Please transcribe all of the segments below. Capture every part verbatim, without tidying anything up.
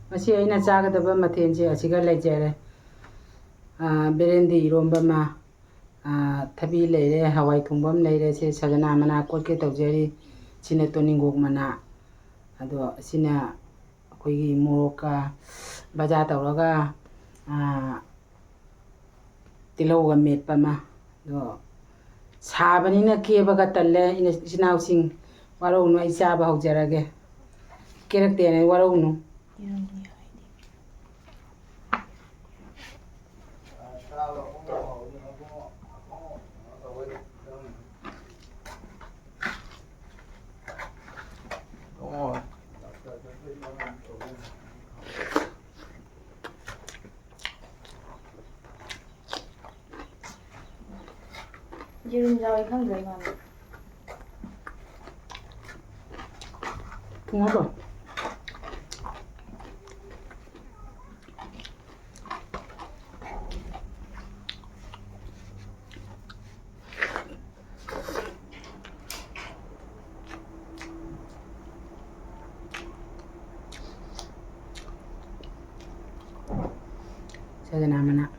ꯉꯁꯤ ꯑꯩꯅ ꯆꯥꯒꯗꯕ ꯃꯊꯦꯜꯁꯦ ꯑꯁꯤꯒ ꯂꯩꯖꯔꯦ꯫ ꯑꯥ, ꯕꯦꯔꯦꯟꯗꯤ ꯏꯔꯣꯝꯕ ꯑꯃ, ꯑꯥ, ꯊꯕꯤ ꯂꯩꯔꯦ, ꯍꯋꯥꯏ ꯊꯣꯡꯕ ꯑꯃ ꯂꯩꯔꯦ꯫ ꯁꯤ ꯁꯖꯅꯥ ꯃꯅꯥ ꯀꯣꯠꯀꯦ ꯇꯧꯖꯔꯤ꯫ ꯁꯤꯅ ꯇꯣꯅꯤꯡꯒꯣꯛ ꯃꯅꯥ꯫ ꯑꯗꯣ ꯁꯤꯅ ꯑꯩꯈꯣꯏꯒꯤ ꯃꯣꯔꯣꯛꯀ ꯕꯖꯥ ꯇꯧꯔꯒ, ꯑꯥ, ꯇꯤꯜꯍꯧꯒ ꯃꯦꯠꯄ ꯑꯃ꯫ ꯑꯗꯣ ꯁꯥꯕꯅꯤꯅ ꯀꯦꯕꯒ ꯇꯜꯂꯦ꯫ ꯏꯅ-, ꯏꯆꯤꯟ ꯏꯅꯥꯎꯁꯤꯡ, ꯋꯥꯔꯧꯅꯨ, ꯑꯩ ꯆꯥꯕ ꯍꯧꯖꯔꯒꯦ꯫ ꯀꯦꯔꯛꯇꯦꯅ ꯋꯥꯔꯧꯅꯨ꯫ ꯌꯦꯔꯨꯝ ꯌꯥꯎꯋꯦ ꯈꯪꯗ꯭ꯔꯦ ꯏꯃꯥꯅ꯫ ꯉꯥꯏꯈꯣ꯫ ꯁꯖꯅꯥ ꯃꯅꯥ꯫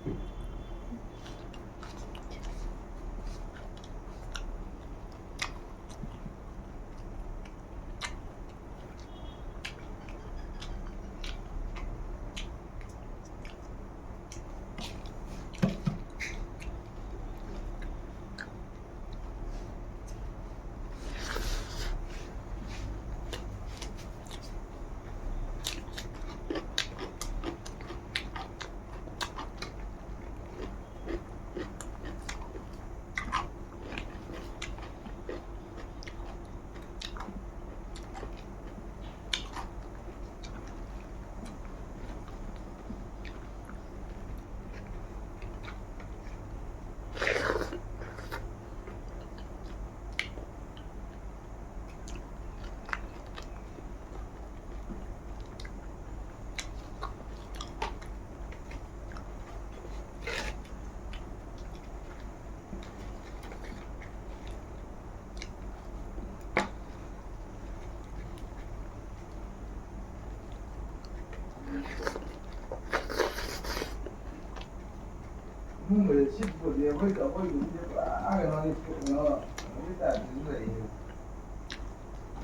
ꯏꯃꯨꯡꯗꯗꯤ ꯁꯤꯠꯄꯣꯠꯇꯦ꯫ ꯑꯩꯈꯣꯏ, ꯑꯩꯈꯣꯏ ꯌꯨꯝꯁꯦ ꯄꯨꯔꯥ ꯀꯩꯅꯣꯅꯤ, ꯀꯩꯅꯣ, ꯀꯩꯅꯣꯒꯤ ꯇꯥꯏꯞꯇꯁꯨ ꯂꯩꯌꯦ꯫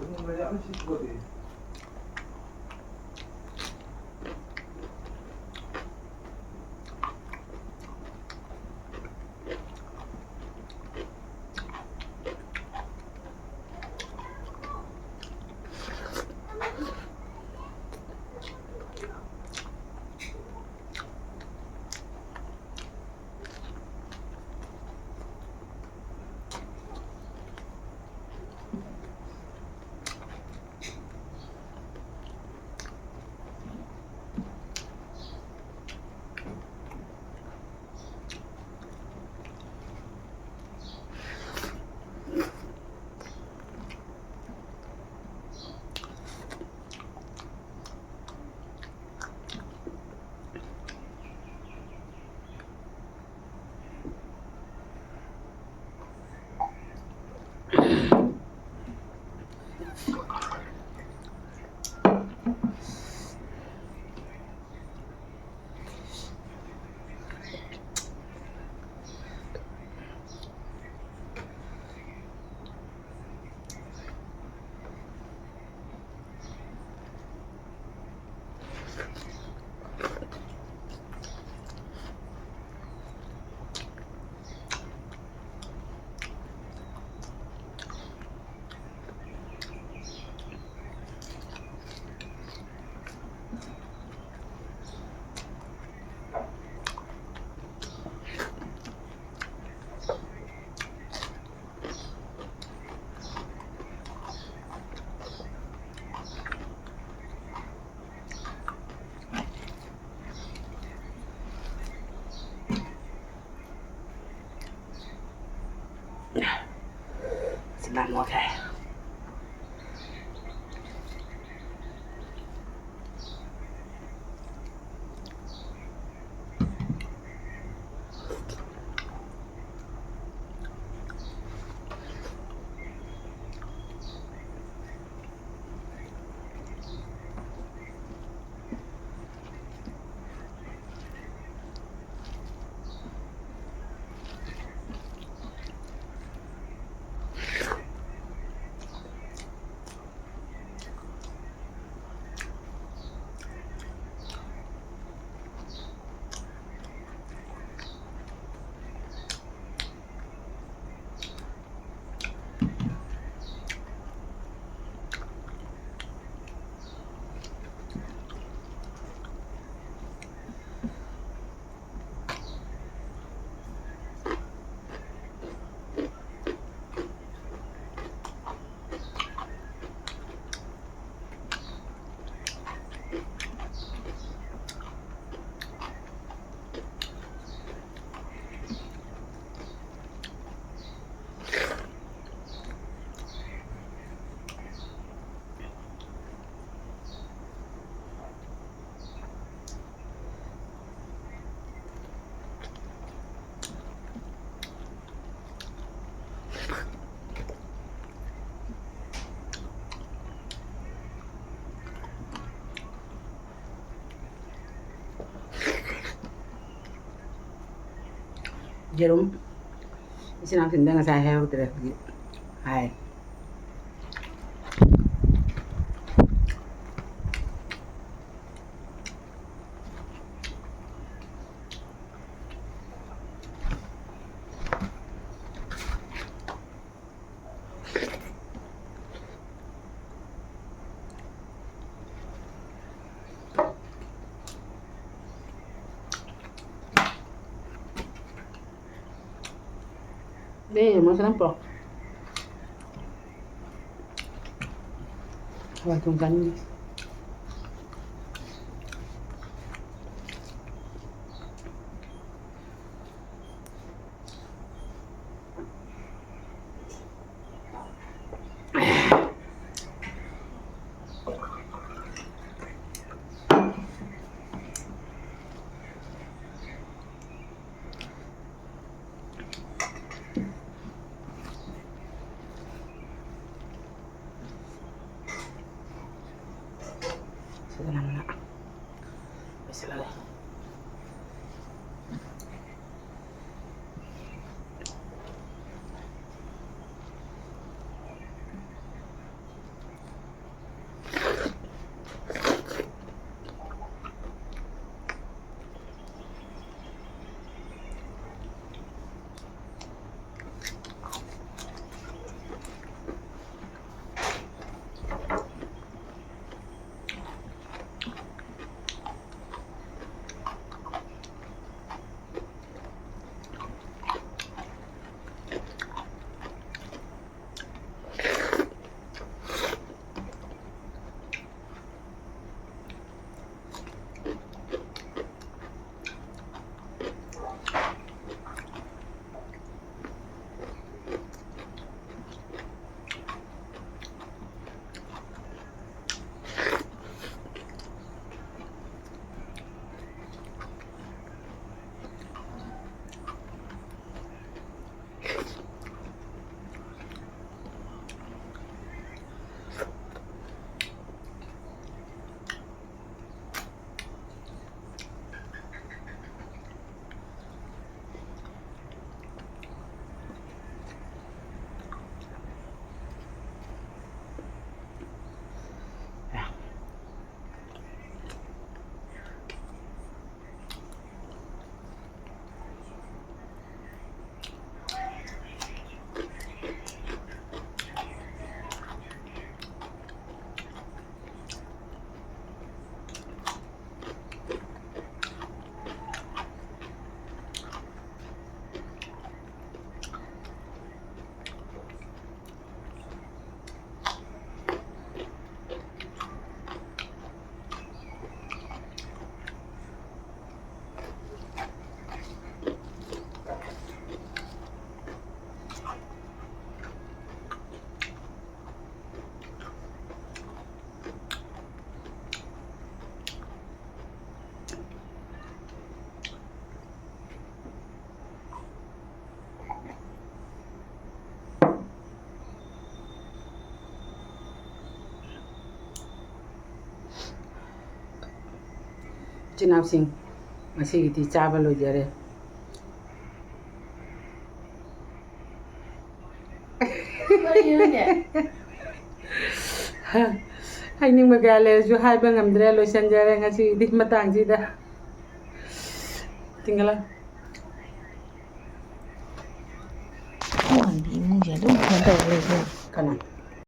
ꯏꯃꯨꯡꯗꯗꯤ ꯌꯥꯝ ꯁꯤꯠꯄꯣꯠꯇꯦ꯫ It's not okay. ꯌꯦꯔꯨꯝ ꯏꯆꯤꯟ ꯏꯅꯥꯎꯁꯤꯡꯗ ꯉꯁꯥꯏ ꯍꯥꯏꯍꯧꯗ꯭ꯔꯦ, ꯍꯧꯖꯤꯛ ꯍꯥꯏ꯫ ꯅꯦ, ꯃꯁꯂꯥ ꯄꯨꯔꯛꯑꯣ꯫ ꯍꯋꯥꯏ ꯊꯣꯡ ꯆꯥꯅꯤꯡꯉꯦ꯫ ꯁꯤꯗ ꯅꯝꯅ ꯂꯣꯏꯁꯤꯜꯂꯒꯦ꯫ ꯏꯆꯤꯟ ꯏꯅꯥꯎꯁꯤꯡ, ꯉꯁꯤꯒꯤꯗꯤ ꯆꯥꯕ ꯂꯣꯏꯖꯔꯦ꯫ ꯍꯥꯏꯅꯤꯡꯕ ꯀꯌꯥ ꯂꯩꯔꯁꯨ ꯍꯥꯏꯕ ꯉꯝꯗ꯭ꯔꯦ꯫ ꯂꯣꯏꯁꯤꯟꯖꯔꯦ ꯉꯁꯤꯒꯤꯗꯤ ꯃꯇꯥꯡꯁꯤꯗ꯫ ꯇꯤꯡꯒꯂꯥ꯫ ꯏꯃꯥꯟꯕꯤ ꯏꯃꯨꯡꯁꯦ ꯑꯗꯨꯝ ꯐꯣꯟ ꯇꯧꯔ ꯂꯩꯕ꯫ ꯀꯅꯥ?